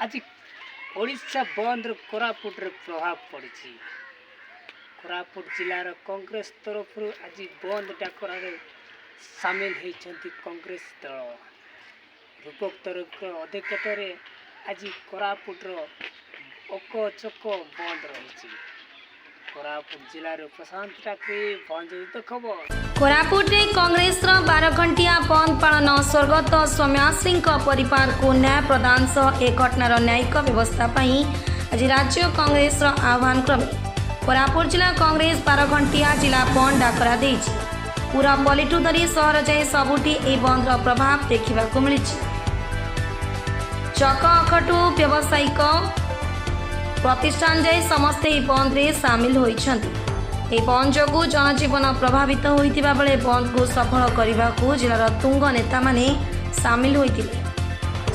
ଆଜି ଓଡ଼ିଶା ବନ୍ଦର କୋରାପୁଟରେ ପ୍ରଭାବ ପଡ଼ିଛି। କୋରାପୁଟ ଜିଲ୍ଲାର କଂଗ୍ରେସ ତରଫରୁ ଆଜି ବନ୍ଦ ଡାକରାରେ ସାମିଲ ହୋଇଛନ୍ତି କଂଗ୍ରେସ ଦଳ। ରୂପକ ତରଙ୍କ ଅଧ୍ୟକ୍ଷତାରେ ଆଜି କୋରାପୁଟର ଅକ ଚକ ବନ୍ଦ ରହିଛି। କୋରାପୁଟ ଜିଲ୍ଲାରୁ ପ୍ରଶାନ୍ତ ଟାକ୍ରି, ଭଞ୍ଜଦୂତ ଖବର। କୋରାପୁଟରେ କଂଗ୍ରେସର 12 ଘଣ୍ଟିଆ ବନ୍ଦ ପାଳନ। ସ୍ୱର୍ଗତ ସୌମ୍ୟାଶ୍ରୀଙ୍କ ପରିବାରକୁ ନ୍ୟାୟ ପ୍ରଦାନ ସହ ଏ ଘଟଣାର ନ୍ୟାୟିକ ବ୍ୟବସ୍ଥା ପାଇଁ ଆଜି ରାଜ୍ୟ କଂଗ୍ରେସର ଆହ୍ୱାନ କ୍ରମେ କୋରାପୁଟ ଜିଲ୍ଲା କଂଗ୍ରେସ 12 ଘଣ୍ଟିଆ ଜିଲ୍ଲା ବନ୍ଦ ଡାକରା ଦେଇଛି। ପୁରା ପଲ୍ଲୀଠୁ ଧରି ସହର ଯାଏଁ ସବୁଠି ଏହି ବନ୍ଦର ପ୍ରଭାବ ଦେଖିବାକୁ ମିଳିଛି। ଚକ ଅଖଠୁ ବ୍ୟବସାୟିକ ପ୍ରତିଷ୍ଠାନ ଯାଇ ସମସ୍ତେ ଏହି ବନ୍ଦରେ ସାମିଲ ହୋଇଛନ୍ତି। ଏହି ବନ୍ଦ ଯୋଗୁଁ ଜନଜୀବନ ପ୍ରଭାବିତ ହୋଇଥିବା ବେଳେ ବନ୍ଦକୁ ସଫଳ କରିବାକୁ ଜିଲ୍ଲାର ତୁଙ୍ଗ ନେତାମାନେ ସାମିଲ ହୋଇଥିଲେ।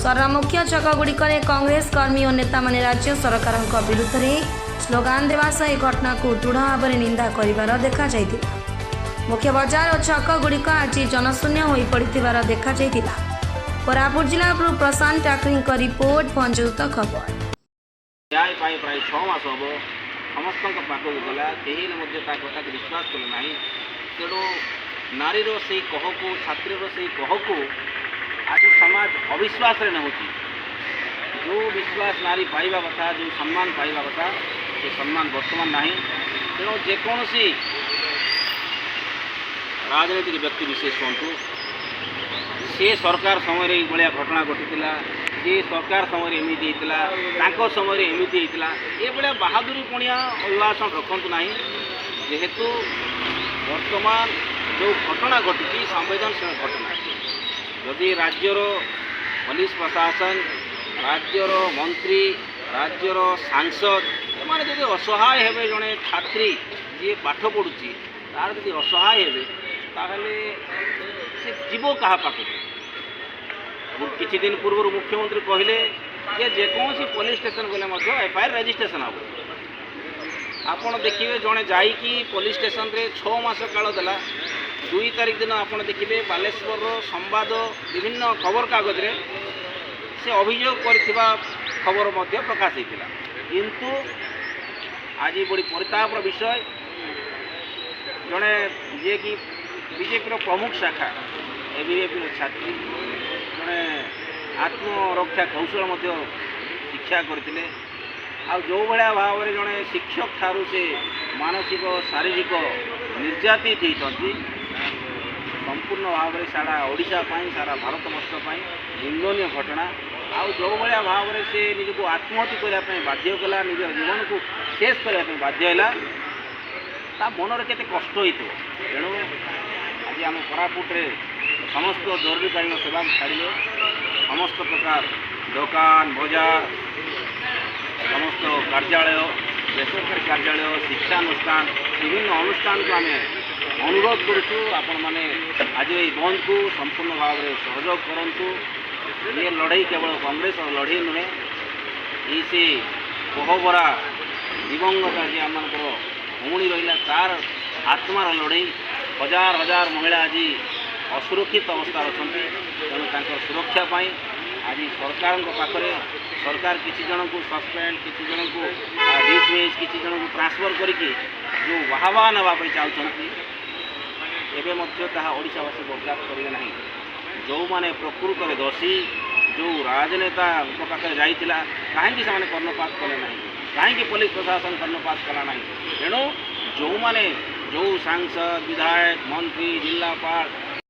ସହରର ମୁଖ୍ୟ ଛକଗୁଡ଼ିକରେ କଂଗ୍ରେସ କର୍ମୀ ଓ ନେତାମାନେ ରାଜ୍ୟ ସରକାରଙ୍କ ବିରୁଦ୍ଧରେ ସ୍ଲୋଗାନ ଦେବା ସହ ଏହି ଘଟଣାକୁ ଦୃଢ଼ ଭାବରେ ନିନ୍ଦା କରିବାର ଦେଖାଯାଇଥିଲା। ମୁଖ୍ୟ ବଜାର ଓ ଛକଗୁଡ଼ିକ ଆଜି ଜନଶୂନ୍ୟ ହୋଇପଡ଼ିଥିବାର ଦେଖାଯାଇଥିଲା। କୋରାପୁଟ ଜିଲ୍ଲାରୁ ପ୍ରଶାନ୍ତ ଟାକ୍ରିଙ୍କ ରିପୋର୍ଟ, ଭଞ୍ଜଦୂତ ଖବର। ନ୍ୟାୟ ପାଇଁ ପ୍ରାୟ 6 ମାସ ହେବ ସମସ୍ତଙ୍କ ପାଖକୁ ଗଲା, କେହି ହେଲେ ମଧ୍ୟ ତା କଥାକୁ ବିଶ୍ୱାସ କଲେ ନାହିଁ। ତେଣୁ ନାରୀର ସେଇ କହକୁ, ଛାତ୍ରୀର ସେଇ କହକୁ ଆଜି ସମାଜ ଅବିଶ୍ୱାସରେ ନେଉଛି। ଯେଉଁ ବିଶ୍ୱାସ ନାରୀ ପାଇବା କଥା, ଯେଉଁ ସମ୍ମାନ ପାଇବା କଥା, ସେ ସମ୍ମାନ ବର୍ତ୍ତମାନ ନାହିଁ। ତେଣୁ ଯେକୌଣସି ରାଜନୈତିକ ବ୍ୟକ୍ତି ବିଶେଷ ହୁଅନ୍ତୁ, ସେ ସରକାର ସମୟରେ ଏଇଭଳିଆ ଘଟଣା ଘଟିଥିଲା, ସେ ସରକାର ସମୟରେ ଏମିତି ହେଇଥିଲା, ତାଙ୍କ ସମୟରେ ଏମିତି ହେଇଥିଲା, ଏଭଳିଆ ବାହାଦୁରୀ ପଣିଆ ଅଭିଭାଷଣ ରଖନ୍ତୁ ନାହିଁ। ଯେହେତୁ ବର୍ତ୍ତମାନ ଯେଉଁ ଘଟଣା ଘଟିଛି, ସମ୍ବେଦନଶୀଳ ଘଟଣା, ଯଦି ରାଜ୍ୟର ପୋଲିସ ପ୍ରଶାସନ, ରାଜ୍ୟର ମନ୍ତ୍ରୀ, ରାଜ୍ୟର ସାଂସଦ ଏମାନେ ଯଦି ଅସହାୟ ହେବେ, ଜଣେ ଛାତ୍ରୀ ଯିଏ ପାଠ ପଢ଼ୁଛି ତାର ଯଦି ଅସହାୟ ହେବେ, ତାହେଲେ ସେ ଯିବ କାହା ପାଖକୁ? କିଛି ଦିନ ପୂର୍ବରୁ ମୁଖ୍ୟମନ୍ତ୍ରୀ କହିଲେ ଯେ ଯେକୌଣସି ପୋଲିସ ଷ୍ଟେସନ ଗଲେ ମଧ୍ୟ ଏଫଆଇଆର୍ ରେଜିଷ୍ଟ୍ରେସନ ହେବ। ଆପଣ ଦେଖିବେ, ଜଣେ ଯାଇକି ପୋଲିସ ଷ୍ଟେସନରେ 6 ମାସ କାଳ ଦେଲା। 2 ତାରିଖ ଦିନ ଆପଣ ଦେଖିବେ, ବାଲେଶ୍ୱରର ସମ୍ବାଦ, ବିଭିନ୍ନ ଖବରକାଗଜରେ ସେ ଅଭିଯୋଗ କରିଥିବା ଖବର ମଧ୍ୟ ପ୍ରକାଶ ହେଇଥିଲା। କିନ୍ତୁ ଆଜି ବଡ଼ି ପରିତାପର ବିଷୟ, ଜଣେ ଯିଏକି ବିଜେପିର ପ୍ରମୁଖ ଶାଖା ଏବିଭିପିର ଛାତ୍ରୀ, ଜଣେ ଆତ୍ମରକ୍ଷା କୌଶଳ ମଧ୍ୟ ଶିକ୍ଷା କରିଥିଲେ, ଆଉ ଯେଉଁଭଳିଆ ଭାବରେ ଜଣେ ଶିକ୍ଷକ ଠାରୁ ସେ ମାନସିକ ଶାରୀରିକ ନିର୍ଯାତିତ ହେଇଛନ୍ତି, ସମ୍ପୂର୍ଣ୍ଣ ଭାବରେ ସାରା ଓଡ଼ିଶା ପାଇଁ, ସାରା ଭାରତବର୍ଷ ପାଇଁ ନିନ୍ଦନୀୟ ଘଟଣା। ଆଉ ଯେଉଁଭଳିଆ ଭାବରେ ସେ ନିଜକୁ ଆତ୍ମହତ୍ୟା କରିବା ପାଇଁ ବାଧ୍ୟ କଲା, ନିଜର ଜୀବନକୁ ଶେଷ କରିବା ପାଇଁ ବାଧ୍ୟ ହେଲା, ତା ମନରେ କେତେ କଷ୍ଟ ହେଇଥିବ। ତେଣୁ ଆଜି ଆମ କୋରାପୁଟରେ ସମସ୍ତ ଜରୁରୀକାଳୀନ ସେବାକୁ ଛାଡ଼ିଲେ ସମସ୍ତ ପ୍ରକାର ଦୋକାନ ବଜାର, ସମସ୍ତ କାର୍ଯ୍ୟାଳୟ, ବେସରକାରୀ କାର୍ଯ୍ୟାଳୟ, ଶିକ୍ଷାନୁଷ୍ଠାନ, ବିଭିନ୍ନ ଅନୁଷ୍ଠାନକୁ ଆମେ ଅନୁରୋଧ କରୁଛୁ, ଆପଣମାନେ ଆଜି ଏହି ବନ୍ଦକୁ ସମ୍ପୂର୍ଣ୍ଣ ଭାବରେ ସହଯୋଗ କରନ୍ତୁ। ଇଏ ଲଢ଼େଇ କେବଳ କଂଗ୍ରେସର ଲଢ଼େଇ ନୁହେଁ, ଏଇ ସେ କୋହଭରା ଦିବଙ୍ଗତ ଯିଏ ଆମମାନଙ୍କର ଭଉଣୀ ରହିଲା, ତାର ଆତ୍ମାର ଲଢ଼େଇ। ହଜାର ହଜାର ମହିଳା ଆଜି ଅସୁରକ୍ଷିତ ଅବସ୍ଥାରେ ଅଛନ୍ତି। ତେଣୁ ତାଙ୍କର ସୁରକ୍ଷା ପାଇଁ ଆଜି ସରକାରଙ୍କ ପାଖରେ, ସରକାର କିଛି ଜଣଙ୍କୁ ସସ୍ପେଣ୍ଡ, କିଛି ଜଣଙ୍କୁ ଡିସମିସ୍, କିଛି ଜଣଙ୍କୁ ଟ୍ରାନ୍ସଫର୍ କରିକି ଯେଉଁ ବାହାବା ନେବା ପାଇଁ ଚାହୁଁଛନ୍ତି, ଏବେ ମଧ୍ୟ ତାହା ଓଡ଼ିଶାବାସୀ ବରଦାସ୍ତ କରିବେ ନାହିଁ। ଯେଉଁମାନେ ପ୍ରକୃତରେ ଦୋଷୀ, ଯେଉଁ ରାଜନେତାଙ୍କ ପାଖରେ ଯାଇଥିଲା, କାହିଁକି ସେମାନେ କର୍ଣ୍ଣପାତ କଲେ ନାହିଁ? କାହିଁକି ପୋଲିସ ପ୍ରଶାସନ କର୍ଣ୍ଣପାତ କଲା ନାହିଁ? ତେଣୁ ଯେଉଁମାନେ, ଯେଉଁ ସାଂସଦ, ବିଧାୟକ, ମନ୍ତ୍ରୀ, ଜିଲ୍ଲାପାଳ